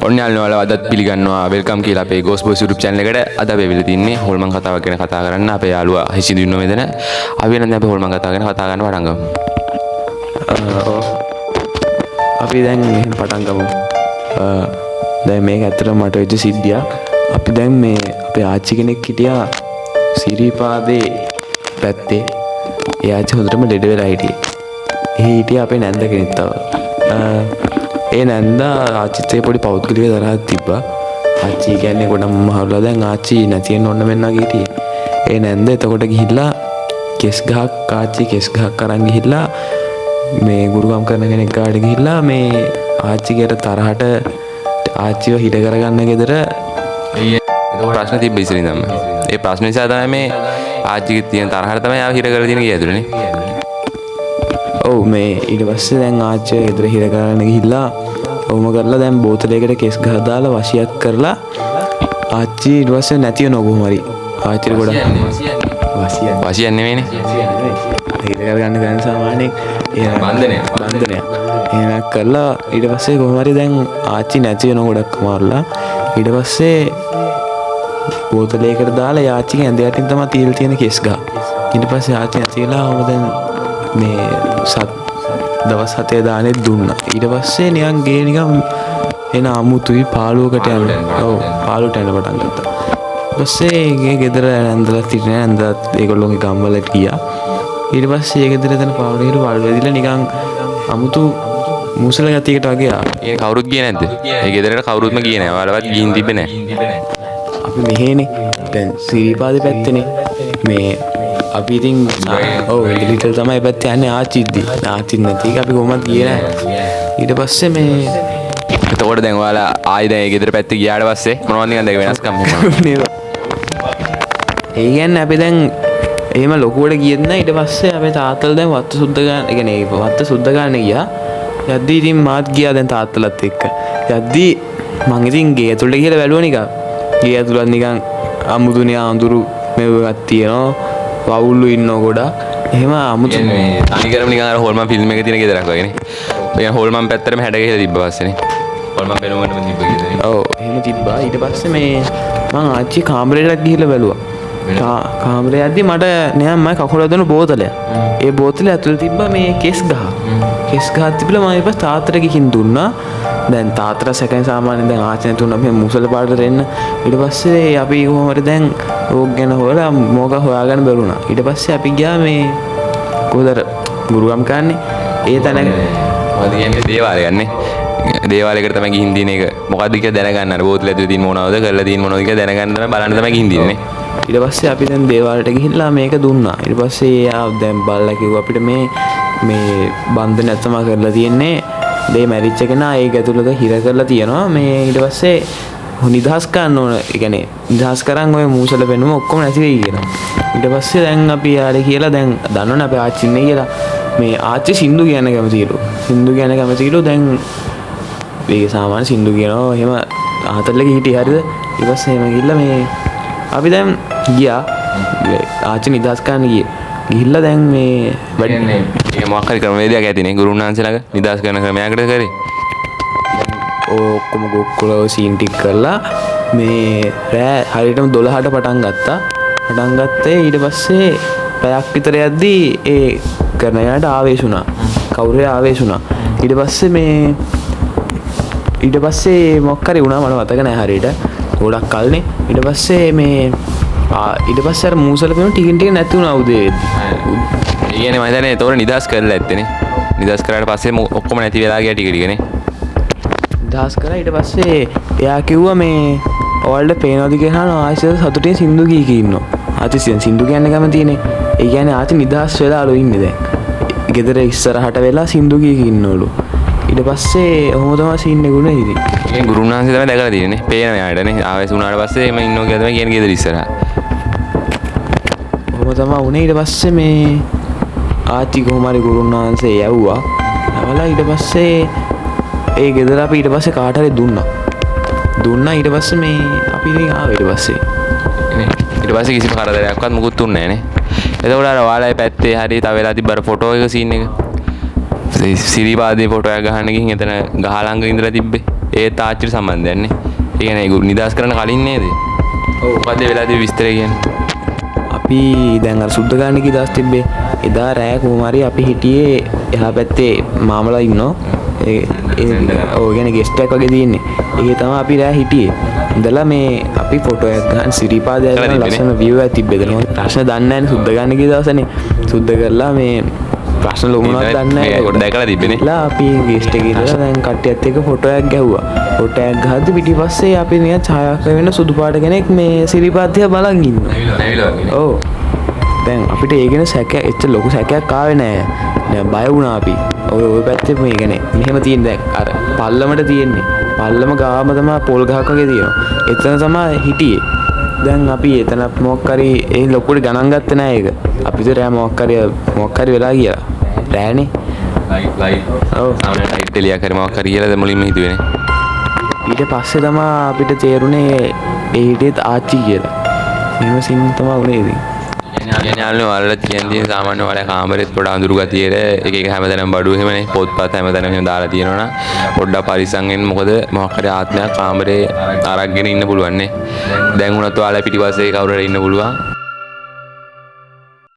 ඔන්න යාළුවෝ ඔයාලව අදත් පිළිගන්නවා welcome කියලා අපේ Ghost Boys YouTube channel එකට. අද අපි ඇවිල්ලා තින්නේ හොල්මන් කතාවක් ගැන කතා කරන්න. අපේ යාළුවා හිසිදු ඉන්නවා මෙතන. අපි එහෙනම් දැන් අපි හොල්මන් කතාව ගැන කතා කරන්න පටන් ගමු. ඔව්. අපි දැන් මෙහෙම පටන් ගමු. දැන් මේක ඇත්තටම මට වෙච්ච සිද්ධියක්. අපි දැන් මේ අපේ ආච්චි කෙනෙක් හිටියා සිරිපාදේ පැත්තේ. ඒ ආච්චි හොඳටම ලෙඩ වෙලා හිටියේ. එහෙ හිටියා අපේ නැන්ද කෙනෙක් තව. ඒ නැන්දා ආච්චිත් එක්ක පොඩි පෞද්ගලික තරහක් තිබ්බා. ආච්චි කියන්නේ ගොඩක් මහරුලා දැන් ආච්චි නැති වෙන්න ඕන වෙන්න වගේ හිටියේ. ඒ නැන්ද එතකොට ගිහිල්ලා කෙස් ගහක් ආච්චි කෙස් ගහක් අරන් ගිහිල්ලා මේ ගුරුකම් කරන කෙනෙක් ගාවට ගිහිල්ලා මේ ආච්චිගේ අර තරහට ආච්චිව හිර කරගන්න ගෙදර. එතකොට ප්‍රශ්න තිබ්බ ඉස්සර ඉඳන්ම. ඒ ප්‍රශ්න නිසා තමයි මේ ආච්චිගේ තියෙන තරහට තමයි ආව හිර කරලා තියෙන ගේ ඇතුළේ නේ. ඔව්, මේ ඊට පස්සේ දැන් ආච්චිව ගෙදර හිර කරගෙන ගිහිල්ලා ඔහොම කරලා දැන් බෝතලයකට කෙස් ගහ දාලා වශියක් කරලා ආච්චි ඊට පස්සේ නැති වෙනවා කොහොම හරි. ආච්චිට ගොඩක් වශියක්. වශියක් නෙමෙයිනේ. හිර කරගන්න කරන සාමාන්‍යයෙන් ඒ බන්ධනයක්. බන්ධනයක්. එහෙම කරලා ඊට පස්සේ කොහොම හරි දැන් ආච්චි නැති වෙනවා ගොඩක් අමාරුලා. ඊට පස්සේ බෝතලයකට දාලා ඒ ආච්චිගේ ඇඳ යටින් තමයි තියලා තියෙන කෙස් ගහ. ඊට පස්සේ ආච්චි නැති වෙලා ඔහොම දැන් මේ දවස් 7 දානෙත් දුන්නා. ඊට පස්සේ නිකන් ගේ නිකන් එන අමුතුයි පාළුවකට යන. ඔව්, පාළුවට යන්න පටන් ගත්තා. ඊට පස්සේ ගේ ගෙදර නැන්දලා හිටියේ නෑ. නැන්දලත් ඒගොල්ලෝගේ ගම්වලට ගියා. ඊට පස්සේ ඒ ගෙදර එතන පාළුවට ගිහලා වල් වැදිලා නිකන් අමුතු මුසල ගතියකට වගේ ආවා. ඒ කවුරුත් ගියේ නැද්ද? ඒ ගෙදරට කවුරුත්ම ගියේ නෑ. ඔයාලවත් ගිහින් තිබ්බේ නෑ. අපි මෙහෙනේ දැන් සිරිපාදේ පැත්තනේ මේ අපි ඉතින් ඔව් ඉඳලා තමයි ඒ පැත්තේ යන්නේ ආච්චි ඉද්දි. ආච්චි නැති එක අපි කොහොමද ගියේ නෑ. ඊට පස්සේ මේ එතකොට දැන් ඔයාලා ආයි දැන් ඒ ගෙදර පැත්තේ ගියාට පස්සේ මොනවද නිකන් දැන් වෙනස්කම් එහෙම? ඒ කියන්නේ අපි දැන් එහෙම ලොකුවට ගියෙත් නෑ. ඊට පස්සේ අපේ තාත්තලා දැන් වත්ත සුද්ධ ගන්න, ඒ කියන්නේ වත්ත සුද්ධ ගන්න ගියා. යද්දි ඉතින් මාත් ගියා දැන් තාත්තලත් එක්ක. යද්දි මං ඉතින් ගේ ඇතුළට ගිහලා බැලුවා නිකන්. ගේ ඇතුළත් නිකන් අමුතු නිකන් අඳුරු මෙව එකක් තියෙනවා. වවුල්ලු ඉන්නවා ගොඩක්. එහෙම අමුතු කියන්නේ තනිකරම නිකන් අර හොල්මන් ෆිල්ම් එකේ තියෙන ගෙදරක් වගේ නේ. ඒ කියන්නේ හොල්මන් පැත්තටම හැඩ ගැහිලා තිබ්බ පස්සේ නේ. හොල්මන් පෙනුමටම තිබ්බ ගෙදර. ඔව්, එහෙම තිබ්බා. ඊට පස්සේ මේ මං ආච්චි කාමරේටත් ගිහිල්ලා බැලුවා. කාමරේ යද්දි මට නිකන් මම කකුල හදන බෝතලයක්. ඒ බෝතලේ ඇතුළේ තිබ්බා මේ කෙස් ගහ. කෙස් ගහක් තිබිලා මම ඊට පස්සේ තාත්තට ගිහින් දුන්නා. දැන් තාත්තට සැකයි සාමාන්‍යයෙන් දැන් ආච්චි නැති වුණා මෙහෙම මුසල පාටට එන්න. ඊට පස්සේ අපි කොහොම හරි දැන් ඕක ගැන හොයලා මොකක් හොයාගන්න බැරුණා. ඊට පස්සේ අපි ගියා මේ කොහොමද අර ගුරුගම් කරන්නේ ඒ තැන. මොකද කියන්නේ දේවාලයක් නේ. දේවාලයකට තමයි ගිහින් තියෙන එක. මොකද්ද කියලා දැනගන්න අර බෝතල ඇතුලේ තියෙන මොනවද කරලා තියෙන මොනවද කියලා දැනගන්න තමයි බලන්න තමයි ගිහින් තියෙන්නේ නේ. ඊට පස්සේ අපි දැන් දේවාලට ගිහිල්ලා මේක දුන්නා. ඊට පස්සේ එයා දැන් බලලා කිව්වා අපිට මේ මේ බන්ධනයක් තමයි කරලා තියෙන්නේ. දේ මැරිච්ච කෙනා ඒක ඇතුළත හිර කරලා තියෙනවා. මේ ඊට පස්සේ නිදහස් කරන්න ඕන. ඒ කියන්නේ නිදහස් කරන් ඔය මූසල පෙනුම ඔක්කොම නැති වෙයි කියලා. ඊට පස්සේ දැන් අපි යාර කියලා දැන් දන්නවනේ අපේ ආච්චි ඉන්නේ කියලා. මේ ආච්චි සින්දු කියන්න කැමතිලු. සින්දු කියන්න කැමතිලු. දැන් ඒක සාමාන්‍ය සින්දු කියනවා එහෙම ආතල් එකේ හිටියේ හරිද? ඊට පස්සේ එහෙම ගිහිල්ලා මේ අපි දැන් ගියා ආච්චි නිදහස් කරන්න ගියේ. ගිහිල්ලා දැන් මේ වැඩ කියන්නේ ඒක මොකක් හරි ක්‍රමවේදයක් ඇතිනේ ගුරුන් වහන්සේ ළඟ නිදහස් කරන ක්‍රමයකට කරේ. ඔය ඔක්කොම ගොක්කොල ඔය සීන් ටික කරලා මේ රෑ හරියටම 12ට පටන් ගත්තා. පටන් ගත්තේ ඊට පස්සේ පැයක් විතර යද්දි ඒ කරන යාට ආවේශ වුණා. කවුරු හරි ආවේශ වුණා. ඊට පස්සේ මේ ඊට පස්සේ මොකක් හරි වුණා මට මතක නෑ හරියට. ගොඩක් කල්නේ. ඊට පස්සේ මේ ඊට පස්සේ අර මූසල පෙම ටිකින් ටික නැති වුණා උදේ වෙද්දි. ඒ කියන්නේ මම හිතන්නේ ඒතකොට නිදහස් කරලා ඇත්තේ නේ. නිදහස් කරාට පස්සේ ඔක්කොම නැති වෙලා ගියා ටික ටික නේ. නිදහස් කරා. ඊට පස්සේ එයා කිව්වා මේ ඔයාලට පේනවද කියලා අහනවා. ආච්චි සතුටින් සින්දු කී කී ඉන්නවා. ආච්චි සින්දු කියන්න කැමතිනේ. ඒ කියන්නේ ආච්චි නිදහස් වෙලාලු ඉන්නේ දැන්. ගෙදර ඉස්සරහට වෙලා සින්දු කී කී ඉන්නවලු. ඊට පස්සේ ඔහොම තමයි සීන් එක උනේ ඉතින්. ඒ කියන්නේ ගුරුන් වහන්සේ තමයි දැකලා තියෙන්නේ නේ. පේනවා යාට නේ. ආවේශ වුණාට පස්සේ එම ඉන්නවා කියලා තමයි කියන්නේ ගෙදර ඉස්සරහා. ඔහොම තමයි උනේ. ඊට පස්සේ මේ ආච්චි කොහොම හරි ගුරුන් වහන්සේ යව්වා. යවලා ඊට පස්සේ ඒ ගෙදර අපි ඊට පස්සේ කාට හරි දුන්නා. දුන්නා. ඊට පස්සේ මේ අපි ඉතින් ආවා ඊට පස්සේ. නේ. ඊට පස්සේ කිසිම කරදරයක්වත් මුකුත් උන්නේ නෑ නේ. එතකොට අර ඔයාලා පැත්තේ හරි තව වෙලා තිබ්බ අර ෆොටෝ එක සීන් එක. සිරිපාදේ ෆොටෝ එකක් ගහන්න ගිහින් එතන ගහ ළඟ ඉඳලා තිබ්බේ. ඒත් ආච්චිට සම්බන්ධයක් නේ. ඒ කියන්නේ ඒක නිදහස් කරන්න කලින් නේද? ඔව්. මොකද්ද ඒ වෙලාවේදී විස්තරය කියන්නේ? අපි දැන් අර සුද්ධ ගන්න ගිය දවස් තිබ්බේ. එදා රෑ කොහොම හරි අපි හිටියේ එහා පැත්තේ මාමලා ඉන්නවා. ඒ ඒ ඔව්, ඒ කියන්නේ ගෙස්ට් එකක් වගේ තියෙන්නේ. ඒකේ තමයි අපි රෑ හිටියේ. ඉඳලා මේ අපි ෆොටෝ එකක් ගන්න සිරිපාදයක් කරලා ගන්න තිබ්බේ නේ? ලස්සන විව් එකක් තිබ්බේ එතන. ප්‍රශ්න දන්නේ නැහැනේ සුද්ධ ගන්න ගිය දවසනේ. සුද්ධ කරලා මේ ප්‍රශ්න ලොකු මොනවද දන්නේ නැහැ ඒකට. දැකලා තිබ්බේ නේ? ලා අපි ගෙස්ට් එකේ ඉඳලා දැන් කට්ටියත් එක්ක ෆොටෝ එකක් ගැහුවා. ෆොටෝ එකක් ගහද්දි පිටිපස්සේ අපි නිකන් ඡායාවක් වෙන සුදු පාට කෙනෙක් මේ සිරිපාද දිහා බලන් ඉන්නවා. නැවිලා වගේ නේ. ඔව්. දැන් අපිට ඒ ගැන සැක එච්චර ලොකු සැකයක් ආවේ නෑ. දැන් බය වුණා අපි. ඔය ඔය පැත්තේ මේ ගැන මෙහෙම තියෙන දැන් අර පල්ලමට තියෙන්නේ. පල්ලම ගාම තමයි පොල් ගහක් වගේ තියෙනවා. එතන තමයි හිටියේ. දැන් අපි එතන මොකක් හරි ඒ ලොකුට ගණන් ගත්තේ නෑ ඒක. අපි හිතුවේ රෑ මොකක් හරි වෙලා කියලා. රෑනේ. Light light. ඔව්. සාමාන්‍ය ලයිට් එළියක් හරි මොකක් හරි කියලා මුලින්ම හිතුවේ නේ. ඊට පස්සේ තමයි අපිට තේරුනේ ඒ හිටියෙත් ආච්චි කියලා. එහෙම සින් තමයි වුණේ ඉතින්. කියන්නේ යාළුවනේ ඔයාලට කියන්න තියෙන සාමාන්‍ය ඔයාලා කාමරෙත් පොඩ අඳුරු ගතියට එක එක හැමතැනම බඩු එහෙමනේ පොත්පත් හැමතැනම එහෙම දාලා තියෙනවා නම් පොඩ්ඩක් පරිස්සම් වෙන්න, මොකද මොකක් හරි ආත්මයක් කාමරේ අරගෙන ඉන්න පුළුවන් නේ. දැන් වුණත් ඔයාලා පිටිපස්සේ කවුරු හරි ඉන්න පුළුවන්.